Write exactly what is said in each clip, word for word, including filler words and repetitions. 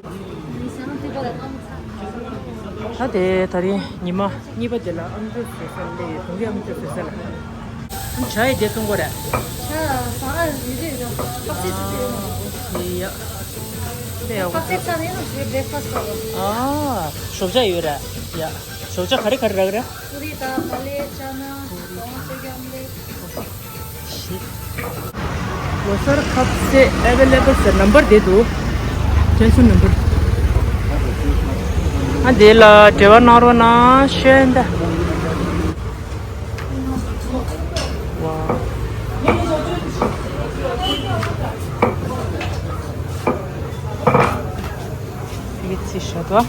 ད་དེ་ད་རིང་ཉི་མ་གཉིས་པ་དེ་ལ་ཨམ་ཅོག་བཟོ་ས་སླེབས་ཡོད། གོང་གི་ཨམ་ཅོག་བཟོ་ས་ལ། ཇ་ཡི་དེ་བཙོང་གོ་རེད། ཇ་ཟ་ཨ་ཡི་རེད་ར། ཁ་ཟས་ཟ་ཡོད་ན། ཡ། དེ་ཡག་པོ། ཁ་ཟས་ཟ་ཡོད་ན་ཞེས་བྷི་རེག་ཕ་སི་ཊི་ཟ་ཨ། ཞོགས་ཇ་ཡོད་རེད། ཡ། ཞོགས་ཇ་ག་རེ་ག་རེ་རག་གི་རེད། པུ་རི་དང་ག་ལེ་ཅ་ན་གོང་ཚོད་ཀྱི་ཨམ་ལེ། ལོ་གསར་ཁ་ཟས་ཨེ་ཝེ་ལེ་བལ་ཟེར་ནམ་བར་བསྡད་འདུག་ཅན་སུ་ནམ་བར། ཨ་དེ་ལ་འབྲེལ་བ་གནང་རོགས་གནང་ཤོད་འདི། ཝ། ཕ་གི་རྩིས་ཞོག་དོ།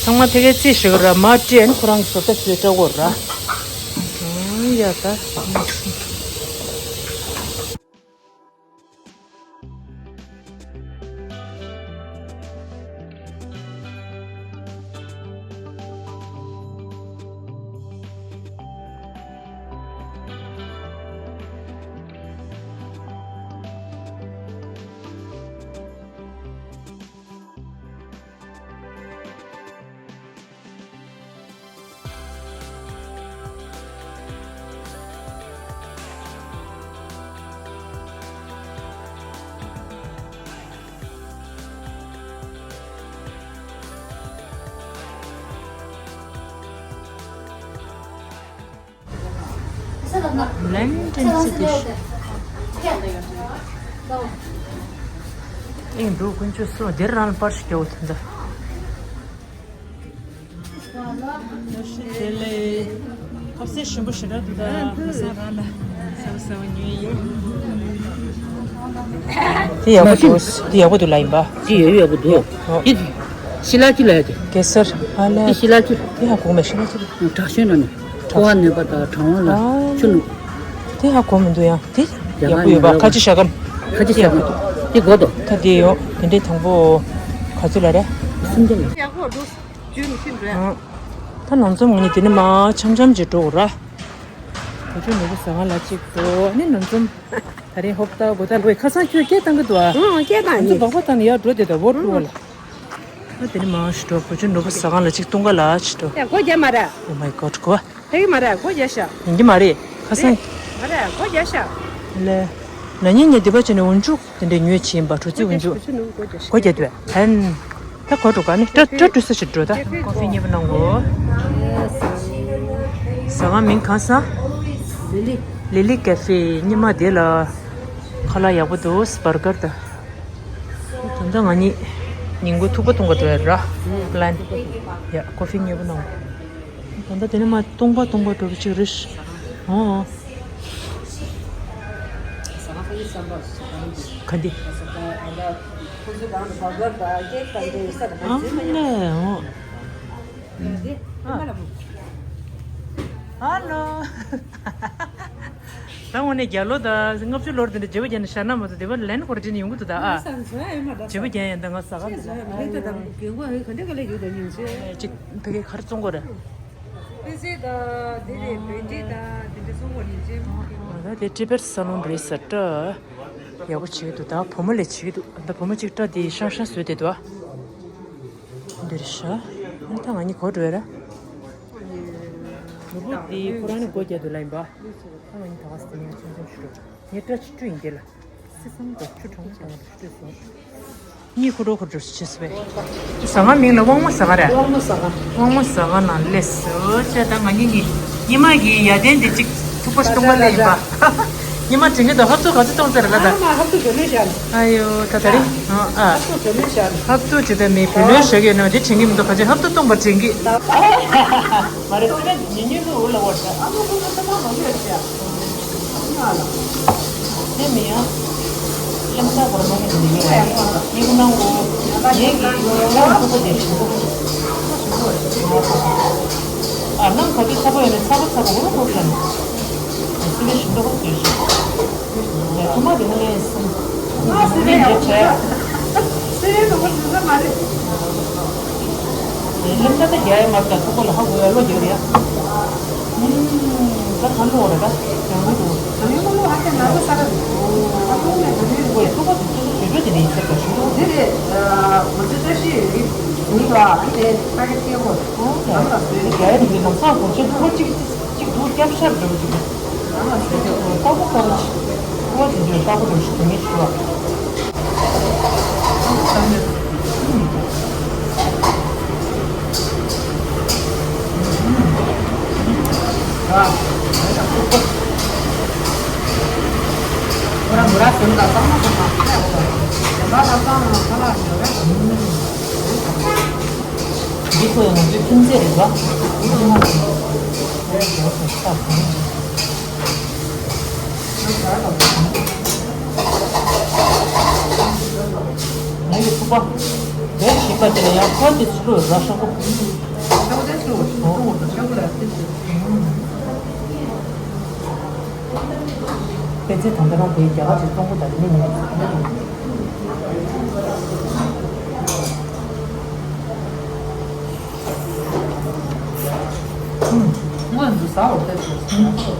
ཚང་མ་ཕ་གི་རྩིས་ཞོག་ར་མ་སྤྲད་ཁོ་རང་གི་བཟོ་ལྟ་བཟོས་སྤྲད་དགོས་ར། ཨང་ཡ་ད། ལན་ཏན་སི་ཏི་ཤི། ཨེ་འདུག་དཀོན་མཆོག་གསུམ་འདིར་རང་ལ་པར་ཞིག་རྒྱག་འོ་དེ་འདྲ། བཀྲ་ཤིས་བདེ་ལེགས། ཁ་ཟས་ཞིམ་པོ་ཞེ་དྲག་འདུག་ད་ཁ་སང་རང་ལ་ཟ་བ་ཟ་བ་ཉོས་ཡིན། དེ་ཡག་པོ་འདུག་དེ་ཡག་པོ་འདུག་ལ་ཡིན་པ། དེ་ཡོད་ཡག་པོ་འདུག་ཨོ། དེ་ཤི་ལ་ཅི་ལ་ཡ་དེ། གེ་སར་ཨ་ལ། དེ་ཤི་ལ་ཅི། དེ་ཧ་གོ་མེད་ཤི་ལ་ཅི། དྲག་ཤོས་ན་ནི། ཕོ་བ་ནད་པ་དང་གྲང་བ་ལ་ཨ། ཆུ་བླུགས། དེ་ཧ་གོ་མི་འདུག་ཡང་དེ་ཡག་པོ་ཡོད་པ་ཁ་ཆེ་ཞྭ་སྒམ། ཁ་ཆེ་ཞྭ་སྒམ། དེ་གོ་དོ། ད་དེ་ཡོང་དེ་འདྲའི་དང་པོ་ག་ཚོད་ལ་རེད། སུམ་བརྒྱ་ལ། ཡག་པོ་འདུག་བཅུ་ནི་ཕྱིན་རེད། ཨང་། ད་ནང་འཛོམས་ངོ་ནི་དེ་ནི་མ་འཆམ་འཆམ་ཅིག་འགྲོ་ར། བུ་ཆུང་ནོར་བུ་ཟ་ཁང་ལ་གཅིག་འགྲོ་ནི་ནང་འཛོམས། ད་རིང་ཧོབ་ལྟ་སྒོ་ལྟ་ལོས་ཁ་སང་ཁྱོད་སྐད་བཏང་གི་འདུག་ཨ། ཨང་སྐད་བཏང་ནི། ཁོ་ཚོ་སྦག་སྦག་བཏང་ནི་ཡར་འགྲོ་དེ་ད་བོར་འགྲོ་ལ། ཨ་དེ་ནི་མ་ཞིག་འགྲོ་བུ་ཆུང་ནོར་བུ་ཟ་ཁང་ལ་གཅིག་བཏུང་ག་ལ་ཅིག་འགྲོ། ཡ་སྒོ་རྒྱབ་མ་ར། Oh my god གོ་བ། ཕ་གི་མ་རེད་སྒོ་རྒྱག་ཤག་ཡིན་གྱི་མ་རེད། ཁ་སང་། མ་རེད་སྒོ་རྒྱག་ཤག་ལེ། ན་ནིང་ངས་སྡེ་པ་བྱས་ནས་འུ་འཇུག་དེ་འདྲའི་ཉོས་ཕྱིན་པ་གྲོ་ཙི་འུ་འཇུག་སྒོ་རྒྱག་དུས་ཧན། ད་གོ་འགྲོ་ག་ནི་སྐྲ་སྐྲ་བྲུ་ས་ཞིག་འགྲོ་ད། ཀོ་ཧྥི་མཉེས་པོ་གནང་གོ། ཟ་ཁང་མིང་གང་ས། ལི་ལི། ལི་ལི་ཀེ་ཧྥེ་ཉི་མ་དེ་ལ། ཁ་ལག་ཡག་པོ་འདུག་བར་གར་ད། ད་ལྟ་ང་གཉིས་ཉིན་གུང་ཐུག་པ་འཐུང་ག་འགྲོ་ཡ་ར། པི་ལན། ཡ་ཀོ་ཧྥི་མཉེས་པོ་གནང་གོ། ད་ལྟ་དེ་ནས་མ་སྟོང་པ་སྟོང་པ་འགྲོ་གི་ཅིག་རེད། ཨོ། ག་འདི། ཨ་ལས་ཨོ། ཧ་ལོ། ད་འོ་ནས་རྒྱ་ལོ་ད་ལྔ་བཅུ་ལོར་དེ་འདྲ་བརྗེ་པོ་རྒྱག་ནས་ཤར་ན་མ་གཏོགས་དེ་བར་ལན་ཁོར་ཅི་ནས་ཡོང་གི་འདུག་ད་ཨ། བརྗེ་པོ་རྒྱག་ཡན་ད་ང་ཟ་ག་འདུག་ད་ཨ། ཅིག་ཕ་གི་ག་རེ་བཙོང་གོ་རེད། པེ་ཙེ་ད་དེ་རེད་བེ་འབྲས་ད་དེ་འདྲ་བཙོང་གོ་རེད་ཅེ། ང་ད་དེ་ཀྲི་པེར་ས་ལོན་རེད་ཟེར་སྐྲ་ཡག་པོ་བྱེད་ཀྱི་འདུག་ད་བུ་མོ་ལས་བྱེད་ཀྱི་འདུག་ད་བུ་མོ་གཅིག་སྐྲ་དེ་ཤང་ཤང་བཟོས་བསྡད་འདུག་ཨ། འདིར་ཤ། ཨ་ནི་ད་ང་གཉིས་གོ་འགྲོ་ཡ་ར། ནོར་བུ་དེ་ཁོ་རང་ནི་སྒོ་རྒྱག་འདུག་ལ་ཡིན་པ། ད་ང་གཉིས་ད་ག་སེ་ངས་ཆུང་ཆུང་ཞུ་རོགས། ངས་སྐྲ་ཆུ་ཆུ་ཡིན་དེ་ལ། སི་སམ་དང་ཆུ་གྲང་མོ་དང་ཆུ་སྤྲོད་སོང་། གཉིས་ཁོ་འགྲོ་ཁོ་འགྲོ་ཞེས་པས། ཟ་ཁང་མིང་ལ་དབང་མོ་ཟ་ཁང་རེད། དབང་མོ་ཟ་ཁང་། དབང་མོ་ཟ་ཁང་ནང་སླེབས་སོ་ཅེ། ད་ང་གཉིས་གཉིས་ཉི་མ་གི་ཡ་དན་དེ་གཅིག་ཐུག་པ་སྟོང་པ་ལས་ཡིན་པ། ཉི་མ་དྲན་གི་འདུག་ཧབ་ཐུག་ག་ཚོད་གཏོང་ཚར་རེད་ལ་ད། ཨ་མ་ཧབ་ཐུག་བེ་ལོས་བཞག་ཨ་ཡོ་ད་ད་རིང་ཨ་ཨ། ཧབ་ཐུག་བེ་ལོས་བཞག་ཧབ་ཐུག་ཅེ་ད་མི་བེ་ལོས་བཞག་གི་ཡོད་ན་དེ་དྲན་གི་མི་འདུག་ག་ཚོད་ཧབ་ཐུག་སྟོང་པ་དྲན་གི། མ་རེད་སེ་ར་ཉི་ཉི་ལུ་འུ་ལ་བར་ད། ཨ་མ་ཁོ་ཁོ་ས་ཁང་མ་ལུས་ཡོད་ཤག་དེ་མི་ཡང་། གླིང་ཚ་བར་མ་གི་མི་ཡིན་པ་ཡིན་ནི་ཁོ་ནང་གོ། ངེད་ཀྱི་ཡོང་ཡོང་ཐུག་པ་དེ་ཞིམ་པོ། ཨ་ནང་ག་དུས་ཚ་པོ་ཡོད་ན་ཚ་པོ་ཚ་པོ་འུ་རུ་འུ་ཤ་ནི། སི་ལི་ཞིམ་པོ་ཞིག་ཡ་ཐུ་མ་དེ་ནི་ལས་སི་ལི་འདི་བྱས། སི་ལི་ནོ་ཞིམ་ས་མ་རེད། ལིམ་ད་ད་རྒྱ་ཡ་མ་ད་ཐུག་པ་ལ་ཧ་གོ་ཡ་ལོ་རྒྱབ་ཡ། ད་ཧ་ལོ་རེད་ད་ཡང་གོ་འདུག་ད་ནི་ལོ་ལོ་ཧ་ཅང་ང་ཚོ་ས་ར་ཨ་ཐུག་ནས་ད་ནི་གོ་ཡ་ཐུག་པ་དེ་ཚོ་ཞིམ། ཡོད་དེ་རེད་ཟེར་བ་ཞིག་འདུག་དེ་རེད། ཨ། ང་ཚོའི་བཀྲ་ཤིས་ཡོད་ཀྱི་མི་ལ་ཨ་ནི་ཕ་གི་སྐྱེ་བོ་ཨོ་ཡ་ཨ་ལ་བཟོས་ནས། རྒྱ་ཡ་དེ་ལམ་སང་གོང་ཆེན་ཐོ་གཅིག་གཅིག་འདུག་སྐྱབས་ཤར་འགྲོ་གི་འདུག་ཨ་ལ་བཟོས་ཀྱི་ཨོ་དཀར་པོ་དཀར་པོ་ཅིག་ཨོ་དེ་འདྲ་དཀར་པོ་འགྲོ་ཞིག་དེ་ངས་ཞུ་བ། འདི་ཁོ་ཡང་ང་ཚོའི་ཁྱིམ་མཚེས་རེད་པ། ང་ཡི་ཕུ་པ། རེད་ཤི་པ་དེ་ལ་ཡང་ཁོ་དེ་ཚུར་ར་ཤོག་པོ། ཨོ། པེ་ཙེ་དང་པེ་རང་དེ་རྒྱ་གར་གྱི་ཙོང་པོ་དང་མི་ཉན་ཚུལ་ནི། སྔོན་དུ་ཟ་བར་ཐབས་བྱས། ཁྱེད་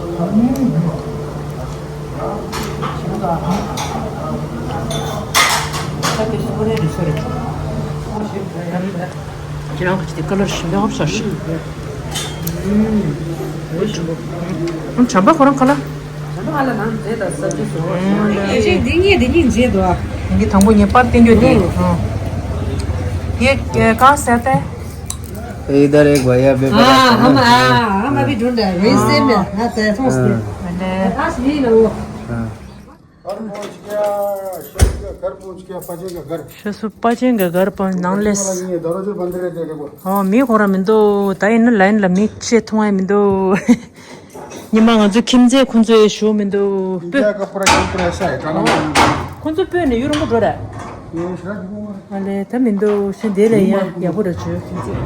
རང་གི་དེ་ཀ་ལར་ཞིམ་པའི་ཧོབ་ཤར་ཤིག་ཨུམ། བྱམས་པ་ཁོ་རང་ཁ་ལ། བྱམས་པ་ཁ་ལ་ནང་འདྲེ་དང་ས་བཅུ་སོ། ཨེ་ཅེ་འདི་གཉིས་འདི་གཉིས་མཇལ་འདུག་ཨ། འདི་དང་པོ་ངས་པར་བསྟན་རྒྱུ་དེ། ཨུམ། ཨ། ये कहाँ से आता है? इधर एक भैया भी हाँ, हम, हाँ, हम अभी ढूंढ रहे हैं। वही सेम है। हाँ, तो है, समझते हैं। हाँ। आज नहीं ना वो। हाँ। घर पहुंच गया, शेर का घर पहुंच गया, पाजे का घर। ཤ་སུ་པ་ཅན་གྱི་གར་པ་ནང་ལས། ये दरवाजे बंद रहते हैं, देखो। ཨོ། མི་ཁོ་རང་མི་འདུག་ད་ཡིན་ན་ལའིན་ལ་མི་ཆེ་མཐོང་ཡ་མི་འདུག་ཉི་མ་ང་ཚོ་ཁྱིམ་མཚེས་ཁོ་ཚོའི་ཞུ་མི་འདུག India का पूरा culture ऐसा है, खाना बनाना। ཁོ་ཚོ་སྤོས་ནས་ཡུ་རུ་མོ་འགྲོ་ར། ये शायद वो ཨ་ལས་ད་མི་འདུག་ཤ་འདི་ལས་ཡ་ཡག་པོ་ར་བྱོས་ཁྱིམ་མཚེས།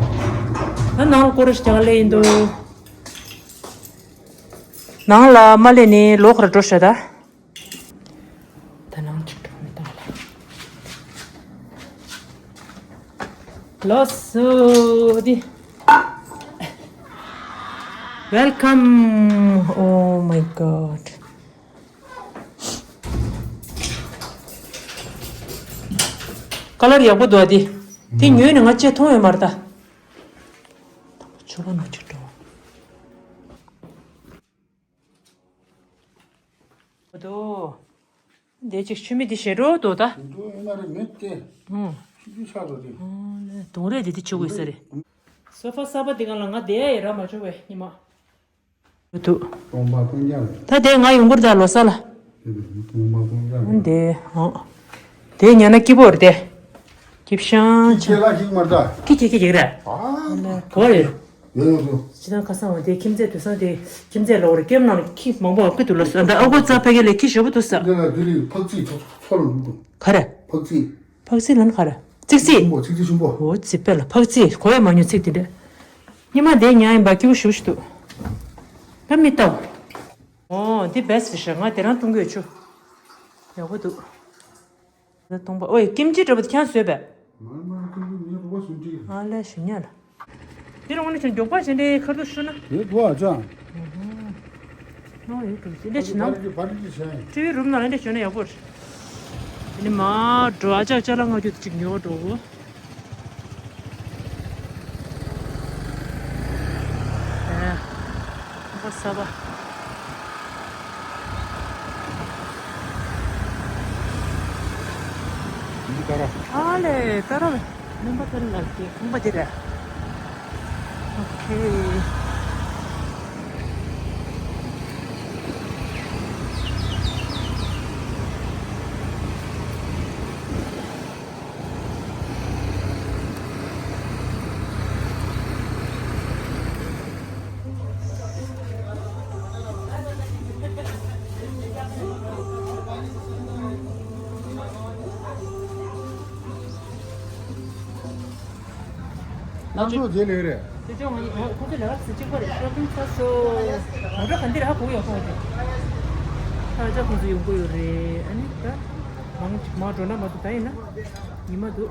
ད་ནང་ལ་སྐོར་ར་ཞིག་རྒྱག་ལས་ཡིན་འདུག་ནང་ལ་མ་སླེབས་ནས་ལོག་ར་འགྲོ་ཤ་ད། ད་ནང་ཅིག་འགྲོ་མི་བཏང་ལ། ལགས་སོ་འདི། Welcome. Oh my God. ཀ་ལར་ཡག་པོ་འདུག་ཨ་འདི། འདི་ཉོས་ནས་ང་ཅིག་མཐོང་ཡོད་མ་རེད་ད། ཆུ་བ་ནང་ཅིག་འགྲོ། འདུག་འདི་ཅིག་ཆུ་མིག་འདི་ཞེ་དྲག་འདུག་ད། འདུག་ཡིན་ན་རེ་མེད་དེ། ཨུ། ཆུ་ཆུ་ཆགས་འདུག་དེ། ཨོ་ལེ། དུང་རས་འདི་དེ་ཆུ་དགོས་ས་རེད། སོ་ཕ་གསར་པ་འདི་སྒང་ལ་ང་བསྡད་ཡ་ཡི་རག་མ་བྱུང་བས་ཉི་མ། འདུག་སྟོང་པ་སྟོང་རྐྱང་རེད། ད་དེ་ང་ཡོང་གི་རེད་ད་ལོ་གསར་ལ། དེ་རེད་སྟོང་པ་སྟོང་རྐྱང་རེད། འདི་ཨོ། དེ་ཉལ་ན་སྐྱིད་པོ་རེད་དེ། སྐྱིད་ཤང་ཁྱི་ཁྱི་ལ་ཞིག་མ་ད། ཁྱི་ཁྱི་ཁྱི་ཁྱི་རེད། ཨ། གོ་ཡོད། ཡོད་ཡོད་ཡོད། ཅི་ད་ཁ་སང་བ་དེ་ཁྱིམ་མཚེས་དུས་སང་དེ་ཁྱིམ་མཚེས་ལོག་རེ་ཀེམ་ནང་ཁྱི་མང་པོ་བབས་ཀྱི་འདུག་ལ་ཟ་ད་ཨ་ཁུ་ཙ་ཕ་གི་ལས་ཁྱི་ཞོ་པོ་འདུག་ཟ། འདི་ལ་དེ་རིང་ཕག་ཚིག་ཚོ་ཚོ་ལ་འདུག་ག་རེ། ཕག་ཚིག་ཕག་ཚིག་ལ་ནི་ག་རེ། ཙིག་ཙིག་ཆུང་པོ་ཙིག་ཙིག་ཆུང་པོ། འོ་ཙི་པེ་ལ་ཕག་ཚིག་གོ་ཡ་མ་ཉོ་ཚིག་དེ་འདྲས། ཉི་མ་དེ་ཉ་ཡིན་པ་སྐྱིད་པོ་ཞུ་ཞུ་འདུག་ད་མི་ལྟ། འོ་འདི་བེས་ཧྲ་ང་དེ་རང་བཏུང་གི་ཡོད་ཆུ། ཡག་པོ་འདུག་ད་སྟོང་པ་ཨོའི་ཀིམ་ཅི་འདྲ་པོ་དེ་ཁྱང་བཟོས་པས། མ་མ་ཀིམ་ཅི་ངའི་རུ་བ་སུན་ཅི། ཨ་ལས་ཞུ་ཉག་ལ། དེ་རུ་ངོ་ནས་ཀྱང་མགྱོགས་པ་བྱས་འདྲའི་ཁ་ཐུག་ཤུ་ན། དེ་དུ་ཨ་ཅག་ཨོ་ཡོད་འགྲོ་ཅི་འདྲ་བྱེད་ན། བར་ཏི་བར་ཏི་བྱས། ཊི་ཝི་རུམ་ནང་ལ་འདྲ་བྱོན་ན་ཡག་པོ་རེད། དེ་ནི་མ་འགྲོ་ཨ་ཅག་ཅ་ལག་ང་རྒྱུ་དེ་ཅིག་ཉོ་འགྲོ་གོ། ཨ། ཁང་པ་གསར་པ། འདི་ལྟར། ཨ་ལས་ལྟར་བས། སྨན་པ་ལྟར་ལགས་ཀྱི་ཁང་པ་འདི་རེད། ཨོ་ཁེ། ང་ཚོ་རྗེས་ལས་རེད། དེ་ཅོག་ང་ཡི་ཁོ་ཚོ་ལས་ཀ་ཟེར་གཅིག་པ་རེད། ཤོ་ཕིང་ཚ་སོ། མོ་ཊ་ག་འདིར་ཧ་གོ་ཡོད་ཁོང་ཚོ། ཨ་ཅག་ཁོང་ཚོ་ཡོང་གི་ཡོད་རེད། ཨ་ནི་ད། མང་ཅིག་མ་འགྲོ་ན་མ་གཏོགས་ད་ཡིན་ན། ཉི་མ་འདུག་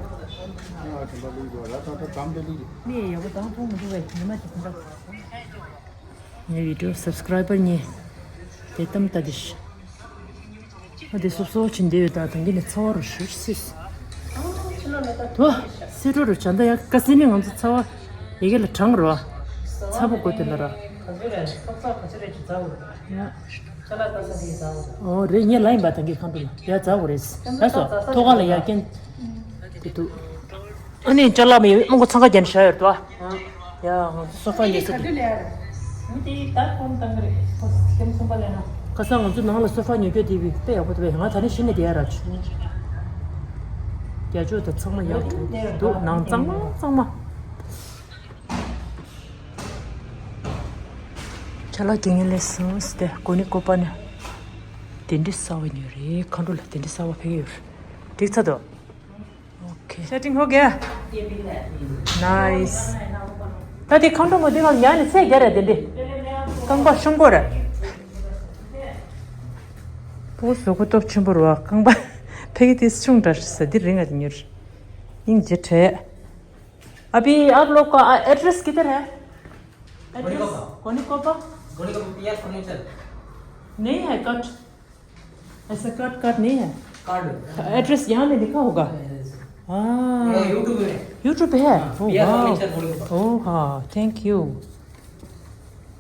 མི་ཡག་པོ་དང་མཐོང་མི་འདུག་བས་ཉི་མ་ཅིག་འདུག་ངའི་བི་ཌིའོ་སབ་སི་ཀ་རའི་བར་གཉིས། དེ་ལྟམ་ལྟ་དེ་ཤི། ང་དེ་སོབ་སོབ་ཕྱིན་བསྡད་ཡོད། ད་དང་གི་ནི་ཚ་བ་རུ་ཞུ་སིས། དོ་སི་རུ་རུ་བྱ་འདི་ཡ་ཀ་སི་ནི་ང་ཚོ་ཚ་བ་ཡི་གེ་ལ་གྲང་རུ་བ། ཚ་པོ་དགོས་དེ་ལ་ར། ཡ། ཨོ་རེད། ངས་ལ་ཡིན་པ་དང་གི་ཁང་པ་ལ་ཡ་ཛ་བོ་རེད། ལ་སོ་ཐོ་ག་ལ་ཡ་རྐྱེན་དེ་འདུག་ཨ་ནི་ཅ་ལག་མི་ཡོད་མང་པོ་འཚང་ཁ་རྒྱན་ཤ་ཡོད་དོ། ཡ་ང་ཚོ་སོ་ཕ་ཉོས་ས་དེ། ཁ་སང་ང་ཚོ་ནང་ལ་སོ་ཕ་ཉོ་རྒྱུ་དེ་བི་དཔེ་ཡག་པོ་འདུག་ང་ད་ནི་ཤི་ནས་བསྡད་ཡ་ར་བྱུང་། རྒྱ་ཆོས་དང་ཚང་མ་ཡག་འདུག་ནང་གཙང་མ་གཙང་མ། ཅ་ལག་གི་ངན་ལས་སོང་སྟེ་གོ་ནི་ཀོ་པ་ནི། དེ་འདྲི་ས་བ་ཉོས་རེད། མཁའ་འགྲོ་ལ་དེ་འདྲི་ས་བ་ཕེབས་ཡོད་རེད། འགྲིག་ཚར་དོ། ཨོ་ཁེ། सेटिंग हो गया? नाइस། ད་དེ་ཁང་ཁྲོམ་གོ་དེ་གང་ཡང་ནི་ཚད་རྒྱ་རེད་དེ་འདི། རྐང་པ་ཤོང་གོ་རེད། པོ་གཟུགས་པོ་སྟོབས་ཆེན་པོ་རུ་བ། རྐང་པ་ཕ་གི་དེ་ཆུང་འདྲ་ས་འདི་རིང་ང་དེ་ཉུར། སྙིང་རྗེ་བྲལ། अभी आप लोग का एड्रेस किधर है? एड्रेस? गोनीकोपा? गोनीकोपा पीआर फर्नीचर। नहीं है कट। ऐसा कट कट नहीं है। कार्ड। एड्रेस यहाँ नहीं लिखा होगा। हाँ। यूट्यूब पे है। यूट्यूब पे है। हाँ, ओ पीआर वाओ। फर्नीचर गोनीकोपा। ओ हाँ, थैंक यू।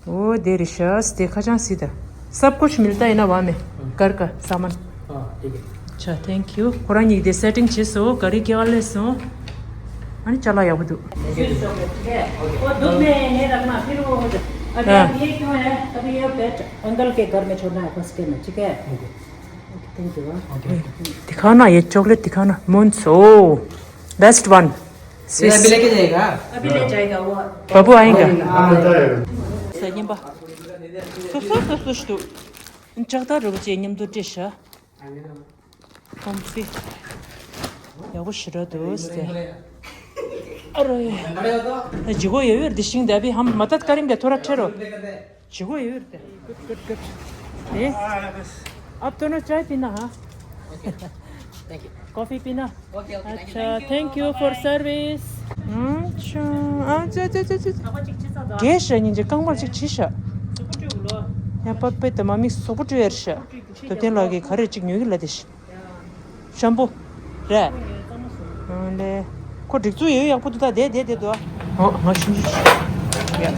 ओ देर शास देखा जा सीधा। सब कुछ मिलता है ना वहाँ में। घर का सामान। हाँ, ठीक है। अच्छा, थैंक यू। ཁོ་རང་གཉིས་དེ་སེ་ཊིང་བྱས་སོང་། ག་རེ་སྐྱེ་བ་ལས་སོང་། ཨ་ནི་ཅ་ལག་ཡག་པོ་འདུག वो धूप में नहीं रखना, फिर वो हो जाए। अभी हाँ। आप ये क्यों है, अभी ये पेट अंकल के घर में छोड़ना है, फर्स्ट के में, ठीक है? ओके। ओके, थैंक यू, हाँ। ओके। दिखाओ ना ये चॉकलेट, दिखाओ ना। मोन्स, ओ, बेस्ट वन। ये अभी लेके जाएगा? अभी ले जाएगा वो। बाबू आएगा। हाँ, हाँ। ས་ཉིན་པ། སོ་སོ་སོ་སོ་ཞུ། ལྕགས་ཐག་རུ་ཅེ་མཉམ་དུ་སྤྲད་ཤག་ཁོམ་སི། ཡག་པོ་ཞེ་དྲག་འདུག་ཟེར། ཨ་རོ་ཡ། ལྗི་གོ་ཡོད་ཡོད་འདི་ཤིང་དེ་བི་ཧམ་མ་ཏད་ཀ་རིམ་དེ་ཐོ་ར་ཁྲེ་རོ། ལྗི་གོ་ཡོད་ཡོད་དེ། Good, good, good. ए? आप दोनों चाय पीना, हाँ? Thank you. कॉफी पीना? ओके, ओके, thank you, अच्छा, thank you, thank you for service. अच्छा, अच्छा, अच्छा, अच्छा। རྒས་ཤ་ཉིན་གྱི་རྐང་པར་ཅིག་བྱི་ཤ། ཡང་པགས་པའི་དུ་མ་མིག་སོག་པོ་བཀྲུས་ཡར་ཤ། ཐུབ་བསྟན་ལགས་ཀྱིས་ག་རེ་ཅིག་ཉོ་གི་ལ་དེ་ཤ། ཤམ་པུ། རེད། ཨང་ལེ། ཁོ་སྒྲིག་འཛུགས་ཡོད་ཡག་པོ་འདུག་ད་དེ་དེ་དེ་འདུག་ཨ། ཨོ་ང་ཤུན་ཅི་ཡ།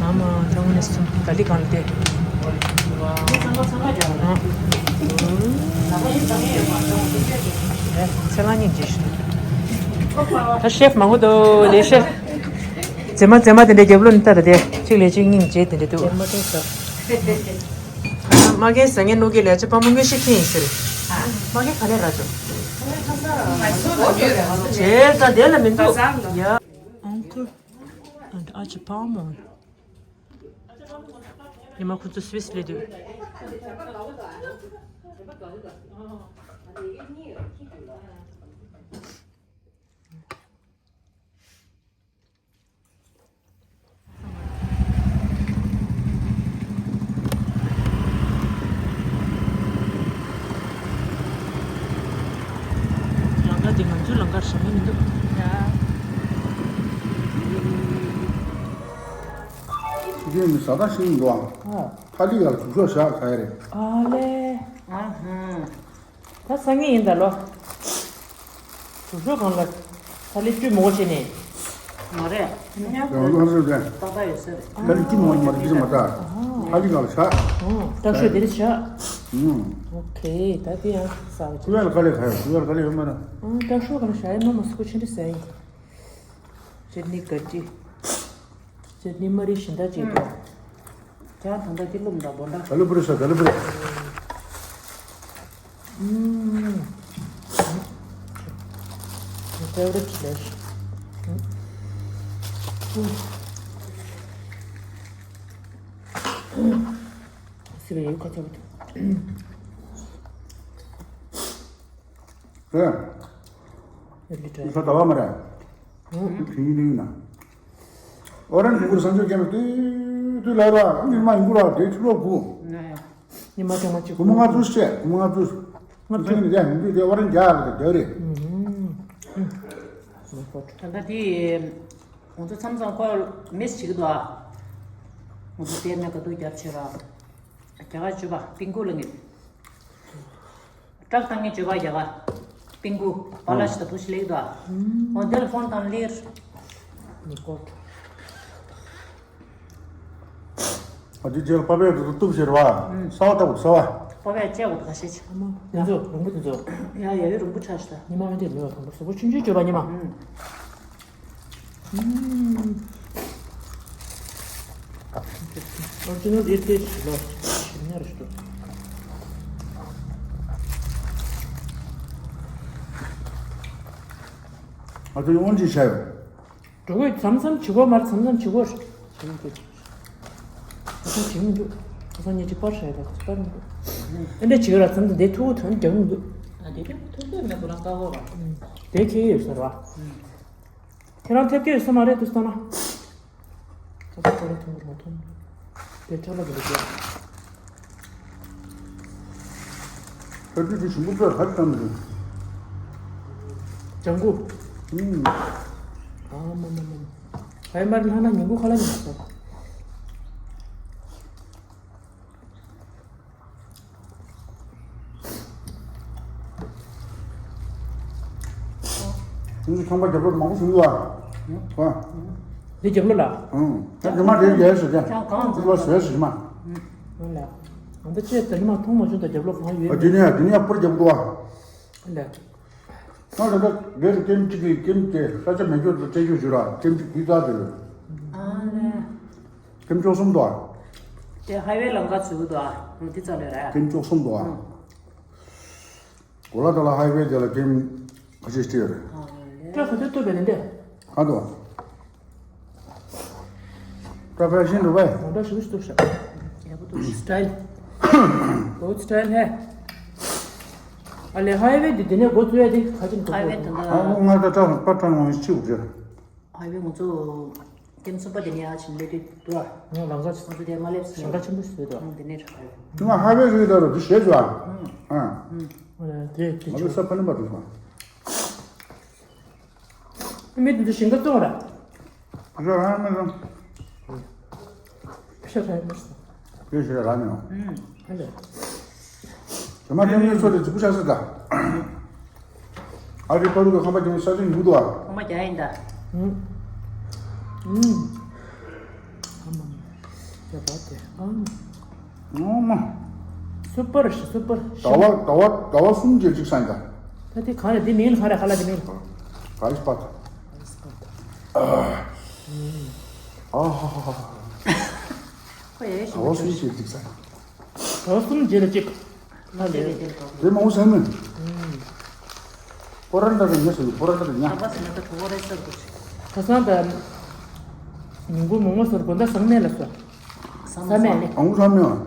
ཨ་མ་ལོང་ནི་སུ་ག་ལི་གང་དེ། ཨ། ཨེ་ཚེ་ལང་ཉིན་རྗེས་ཤུ། ད་ཤེབ་མང་པོ་འདུག་ལས་ཤེབ། མཛེས་མ་མཛེས་མ་དེ་འདྲ་རྒྱབ་ལོ་ནི་ལྟ་ར་དེ་གཅིག་ལས་གཅིག་སྙིང་རྗེ་དེ་འདྲ་འདུག་མ་རྒན་ཟ་ངེ་ནོ་གི་ལས་ཅི་པ་མོ་ངེ་ཤི་ཁེ་ཡིན་ཟེར། མ་རྒན་ག་ནས་ར་ཅོ། ཇེ་ད་དེ་ལ་མི་འདུག་ཡ། Uncle and Achi Palmer. ཉི་མ་ཁོ་ཚོ་སུད་སི་ལས་འདུག་ལང་ཀ་འདི་ང་ཚོའི་ལང་ཀར་བཞག་ནི་མི་འདུག་ཡ། ཅི་ཡོད་མི་ཟ་ད་ཤིང་འདུག་ཨ། ཨ། ཐ་ལི་ཡར་བྱུག་ཤོག་བཞག་ཟ་ཡ་རེད། ཨ་ལེ། ཨ་ཧ། ད་སང་ཉིན་ཡིན་ད་ལོ། དུག་ཤོག་གང་ལ། ད་ལེ་བཅུ་མོ་ཆེ་ནས། མ་རེད། ཡང་ལོ་ཧ་རེད་རེད། ཏག་ཏག་ཡོད་ས་རེད། ད་ལེ་བཅུ་མོ་མ་རེད་ཅི་མ་ད། ཨ་ཧ། ཨ་ལི་གང་ལ་ཆགས། ཨོ། ད་ཤོད་དེ་རེད་ཆགས། ཨུམ། ཨོ་ཁེ་ད་དེ་ཡང་ཟ་བ་ཁུ་ཡར་ལ་དཀའ་ལས་ཁ་ཡོད། ཁུ་ཡར་དཀའ་ལས་ཡོད་མ་ན། ཨ་ད་ཤོད་གང་ལ་ཤ་ཡ་ནོ་མ་སུ་ཁུ་ཆེ་འདྲི་ཟ་ཡིན། ཅེ་ནི་ག་ཅི། ཅེ་ནི་མ་རི་ཤིན་ད་ཅི་དོ། ཅང་ཐང་ད་ཅི་ལུམ་ད་བོ་ད། ད་ལུ་པུ་རི་ས་ད་ལུ་པུ་རི། ཨུམ། My favorite dish. ཨུམ། ཨུམ། སི་རེ་ཡུ་ཁ་ཚ་བུ། རེད། ཡ་ལི་ཏྲ། ས་ད་བ་མ་རེད། ཨུམ། ཁྱི་ཡིན་ཡིན་ན། ཨོ་རན་གུ་གུར་སང་ཆོས་རྒྱལ་མ་དུས་དུས་ལ་ར་ཉི་མ་ཡིན་གུ་ར་དེ་ཆུ་ལོག་གུ། ཉི་མ་ཅང་མ་ཅིག་གུ་མོ་ང་ཚུ་བཤད་གུ་མོ་ང་ཚུ། ང་ཚུ་ནི་རྒྱ་མི་འདུས་དེ་ཨོ་རན་རྒྱ་གི་དེ་རེད། ད་ལྟ་དེ་ང་ཚོ་མཚམས་མཚམས་ཁོ་མིས་བྱེད་ཀྱི་འདུག་ཨ། ང་ཚོ་དེ་ནས་ག་དུས་རྒྱབ་བྱེད་ར། རྒྱ་གར་ཇུ་བ་པིང་ཀུ་ལ་ངེད། བཀྲག་བཏང་ངེ་བཅོས་པ་རྒྱག་ག། པིང་གུ་པ་ལ་ཞིག་ད་དུ་ཞིག་ལེགས་དོ། འོ་དེ་ལ་ཕོན་དང་ལེར། ཉི་ཀོ། ཨ་དེ་རྗེས་ལ་པ་ཕས་དུ་གཏུབ་ཟེར་བ། ས་བ་ལྟ་བུ་ས་བ། པ་ཕས་བཅད་དགོས་ད་ཤེས་ཆེ། དེ་ཚོ་རུང་པོ་དེ་ཚོ། ཡ་ཡ་ཡོད་རུང་པོ་ཆ་ཞིག་ད། ཉི་མ་འོན་ཏེ་མི་བ་དང་པོ་གཟུགས་པོ་ཆུང་ཆུང་བཅོས་པ་ཉི་མ། Original ཨེ་ཏེ་ཞིག་ལ་ཞིམ་ཉར་ཞིག་ཏུ། ཨ་ཏུ་ཡོང་ཅི་ཤ་ཡོད། འགྲོ་གི་མཚམས་མཚམས་བྱི་གོ་མར་མཚམས་མཚམས་བྱི་གོ་ཞིག་ཁ་སང་བྱེད་མི་འདུག་ཁ་སང་ཉིན་གཅིག་པར་བྱས་ད་པར་མི་འདུག་ཨེ་འདྲ་བྱེད་ཡོད་ར་མཚམས་མཚམས་དེ་ཐུག་གོ་དོན་རྒྱག་མི་འདུག་ཨ་དེ་དུས་ཐུག་གོ་མེད་པོ་རང་ཀ་གོ་ར། དེ་ཁེ་ཡོད་ཟེར་བ། ཁྱེད་རང་ཐེབས་ཀྱི་ཡོད་ས་མ་རེད་དུ་ལྟ་ན། ཁ་ཁ་ཁ་ཁ་ཐོན་གི་མ་ཐོན། དེ་ཁྲག་ལ་གི་འདུག་ཡ། ཁ་ཐུག་གི་ཞིམ་པོ་ཚོས་ཧ་ཅང་མི་འདུག་ལྗང་གུ། ཨུམ། ཨ་མ་མ་མ། ཧའི་མར་ལྷ་ན་ཉིན་གུང་ཁ་ལ་ཉིན་སོ། ཁྱེད་ཚོ་ཁང་པ་རྒྱབ་ལོགས་མང་པོ་བྱུང་འདུག་ཨ། ཨ། འདི་རྒྱབ་ལོགས་ལ། ཨང་། ད་ཉི་མ་དེ་ཡལ་ཟེར་ཀྱང་། ཁྱང་གང་འདི་ལ་བཟོས་ཟེར་མ། ཨང་ལ། ང་ད་ཅེས་ད་ཉི་མ་མཐོང་མ་བྱུང་ད་རྒྱབ་ལོགས་གང་ཡོད། ཨ་དེ་ནས་དེ་ནས་ཡག་པོ་རྒྱབ་འདུག་ཨ། ལ། ང་ད་ལྟ་སྒེར་གྱི་ཀེམ་གཅིག་གི་ཀེམ་དེ་ས་ཆ་མེད་སྐྱོ་དུ་སྤྲད་རྒྱུ་བྱུང་ར་ཀེམ་གཅིག་དུས་ད་དེ་རེད། ཨ་ལས། ཀེམ་བཅུ་གསུམ་དུ་ཨ། དེ་ཧའི་ཝེ་ལམ་ཁ་ཚུད་འདུག་ཨ། འོ་དེ་ཙམ་ལས་ར། ཀེམ་བཅུ་གསུམ་དུ་ཨ། ཨང་། གོ་ལ་ད་ལ་ཧའི་ཝེ་དེ་ལ་ཀེམ་ཁ་ཤས་སྤྲད་རེད། ཨ་ལས། ཀྲ་ཁ་ཏོ་ཏོ་བེ་ནན་དེ། གང་དུ་ཨ། ཀྲ་ཕལ་ཤིན་རུ་བས། ང་འདྲ་ཞུ་ཞུ་ཤ། ཡག་པོ་འདུག་སི་ཊལ། གོ་སི་ཊལ་ཧེ། ཨ་ལས་ཧའི་ཝེ་འདི་འདི་ནས་འགོ་བཙུགས་ཡ་དེ་ག་ཅིན་ཐུག་ཧའི་ཝེ་དེ་འདྲ། ཨ་ཁོ་ང་ད་ཀྲ་པ་ཀྲ་ངོ་ཤི་འུ་ཟེར། ཧའི་ཝེ་ང་ཚོ་ཀེམ་གསུམ་པ་དེ་ནས་ཡར་ཕྱིན་སླེབས་དུས་འདུག་ཨ། ང་ལམ་ཁ་ང་ཚོ་དེ་མ་སླེབས་ཞིང་ཁ་ཆེན་པོ་ཞིག་འདུག་ཨ། ཨང་དེ་ནས་ཁྲ་ཧའི་ཝེ། ང་ཧའི་ཝེ་རེད་ད་རོ་དེ་ཞེས་བྱ། ཨང་། ཨ་ལས་དེ་དེ་ང་ཚོ་ཆུ་ས་ཕ་ནི་མ་འདུག་ཨ། མི་དེ་ཚོ་ཞིང་ཁ་བཙོང་ར། ར་ར་མི་ར། ཤ་ཤ་མི་སོ། ཡོད་ཤ་ར་ནི་ར། ཨུམ། ཧ་ལས། ཇ་མ་ཐེམ་ཡོད་ཚོ་དེ་ཚིག་པོ་ཆགས་སྲིད་ད། ཨ་རི་པ་རུ་གི་ཁང་པ་ཀྱང་ས་ཆ་ཉུང་འདུག་ཨ། ཁང་པ་རྒྱག་ཡིན་ད། ཨུམ། ཨུམ། ཨ་མ་མ། ཡ་བ་དེ་ཨ་མ། ཨ་མ། སུ་པར་ཤི་སུ་པར་ཤི། ཟླ་བ་ཟླ་བ་ཟླ་བ་གསུམ་རྗེས་གཅིག་སང་ད། ད་དེ་གང་རེད་དེ་མིན་གང་རེད་ཧ་ལ་དེ་མིན། ག་རི་སྤ་ད། ཨ་ཧ་ཧ་ཧ། ཁོ་ཡ་ཡ་ཤི། ཟླ་བ་གསུམ་རྗེས་གཅིག་སང་། ཟླ་བ་གསུམ་རྗེས་ལ་གཅིག་ང་ལས། དེ་མང་བོ་ཟ་མིན། པོ་ར་འདྲ་རེ་ཉོས་སོང་པོ་ར་འདྲ་རེ་ཉ། ཁ་པ་སི་ན་ད་གྲོ་བོ་རེ་སར་དུ། ཁ་སང་ད། ཉིན་གུང་མོག་མོག་ཟོར་དགོན་ད་ཟང་མེད་ལ་སོ། ཟ་མེད་ལེ། ཨང་ཟ་མེད།